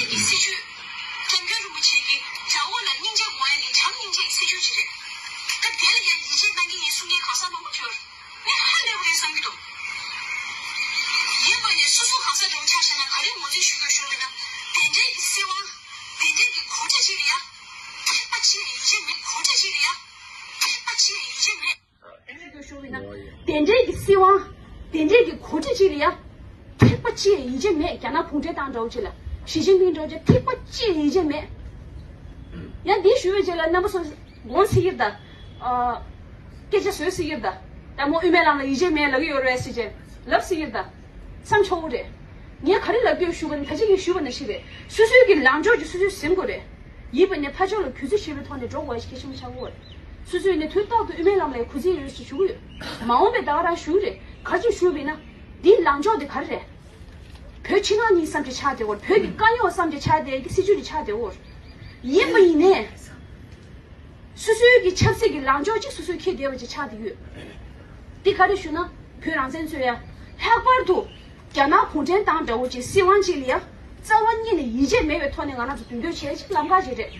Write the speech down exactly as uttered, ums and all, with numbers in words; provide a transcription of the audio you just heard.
ཀྱི་སྲིད་བྱུས། སྐྱབས་མགོན་རིན་པོ་ཆེ་གིས་དགྲ་བོ་ལ་སྙིང་རྗེ་དགོངས་ཡ་དེ་བྱམས་སྙིང་རྗེ་ཡི་སྲིད་བྱུས་ཅིག་རེད། ད་དེ་ལ་ཡང་ཡིད་ཆེས་གནང་གི་ཡིན་གསུང་མཁན་གང་ཟག་མང་པོ་ཁྱོད། ངས་ཧ་ལས་པ་རེད་བསམ་གྱི་འདུག་ཡིན་པ་ནས་སོ་སོ་གང་ཟག་འདྲ་བོ་ཆ་བཞག་ན་ག་རེ་ངོས་འཛིན་ཞུ་དགོས་ཞུ་བ་ཡིན་ན། དེ་འདྲའི་གི་སྲིད་དབང་། དེ་འདྲའི་གི་གོ་སྒྲིག་ཅིག་ལ་ཡ། ཐེག་པ་ཆེ་ཡི་ཡིད་ཆེས་མེད། གོ་སྒྲིག་ཅིག་ལ་ཡ། ཐེག་པ་ཆེ་ཡི་ཡིད་ཆེས་མེད། དེ་འདྲའི་གི་སྲིད་དབང་། དེ་འདྲའི་གི་གོ་སྒྲིག་ཅིག་ལ་ཡ། ཐེག་པ་ཆེ་ཡི་ཡིད་ཆེས་མེད། རྒྱ་ནག་གུང་ཁྲན་ཏང་འདྲ་བོ་ཅིག་ལ། ཞི་ཅིན་ཕིང་འདྲ་བོ་ཅིག་ཐེག་པ་ཆེ་ཡི་ཡིད་ཆེས་མེད། ཡང་འདི་ཞུ་བའི་རྗེས་ལ་རྣམ་པ་ཚོ་དགོངས་སྲིད་ཀྱི་རེད་ད། ཨ། སྐད་ཆ་བཟོས་སྲིད་ཀྱི་རེད་ད། ད་མོ་དབུ་མའི་ལམ་ལ་ཡིད་ཆེས་མེད་ལབ་ཀྱི་ཡོད་རེད་ཟེར་བྱས་ལབ་སྲིད་ཀྱི་རེད་ད། བསམ་ཆོག་གི་རེད། ངས་ག་རེ་ལབ་ཀྱི་ཡོད་ཞུ་བ་ནི་ད་ཅི་ངས་ཞུས་པ་ནང་བཞིན་རེད། སོ་སོའི་གི་ལངས་ཕྱོགས་ཀྱི་སོ་སོས་ཟིན་དགོས་རེད། ཡིན་པ་ནས་ཕར་ཕྱོགས་ལ་གུས་བརྩི་ཞེས་པའི་ཐོག་ནས་འགྲོ་དགོས་ཞེས་གལ་ཆེན་པོ་ཆགས་ཀྱི་ཡོད་རེད། སོ་སོས་ནི་དུས་རྟག་ཏུ་དབུ་མའི་ལམ་ལ་གུས་བརྩི་ཡོད་ཞེས་ཞུ་གི་ཡོད། མ་འོངས་པའི་ཟླ་བ་རང་ཞུ་གི་རེད། ག་རེ་ཞུ་བ་ཡིན་ན། འདིའི་ལངས་ཕྱོགས་དེ་ག་རེ་རེད། བོད་ཕྱི་ནང་གཉིས་བསམ་གྱི་ཆགས་བསྡད་ཡོད་རེད། བོད་ཀྱི་དཀའ་རྙོག་བསམ་གྱི་ཆགས་བསྡད་ཀྱི་སྲིད་བྱུས་དེ་ཆགས་བསྡད་ཡོད་རེད། ཡིན་པ་ཡིན་ནས། སོ་སོའི་གི་ཆབ་སྲིད་ཀྱི་ལངས་ཕྱོགས་གཅིག་སོ་སོས་འཁྱེར་བསྡད་པ་ཅིག་ཆགས་བསྡད་ཡོད། འདི་ག་རེ་ཞུ་ན། བོད་རང་བཙན་རྩོད་ཡ། ལྷག་པར་དུ། རྒྱ་ནག་གུང་ཁྲན་ཏང་འདྲ་བོ་ཅིག་སྲིད་དབང་ཅིག་ལ་ཡ། རྩ་བ་ཉིད་ནས་ཡིད་ཆེས་མེད་པའི་ཐོག་ནས་ང་རང་ཚོ་མདུན་སྐྱོད་བྱས་ཅིག་ལམ་ཁ་ཅིག་རེད།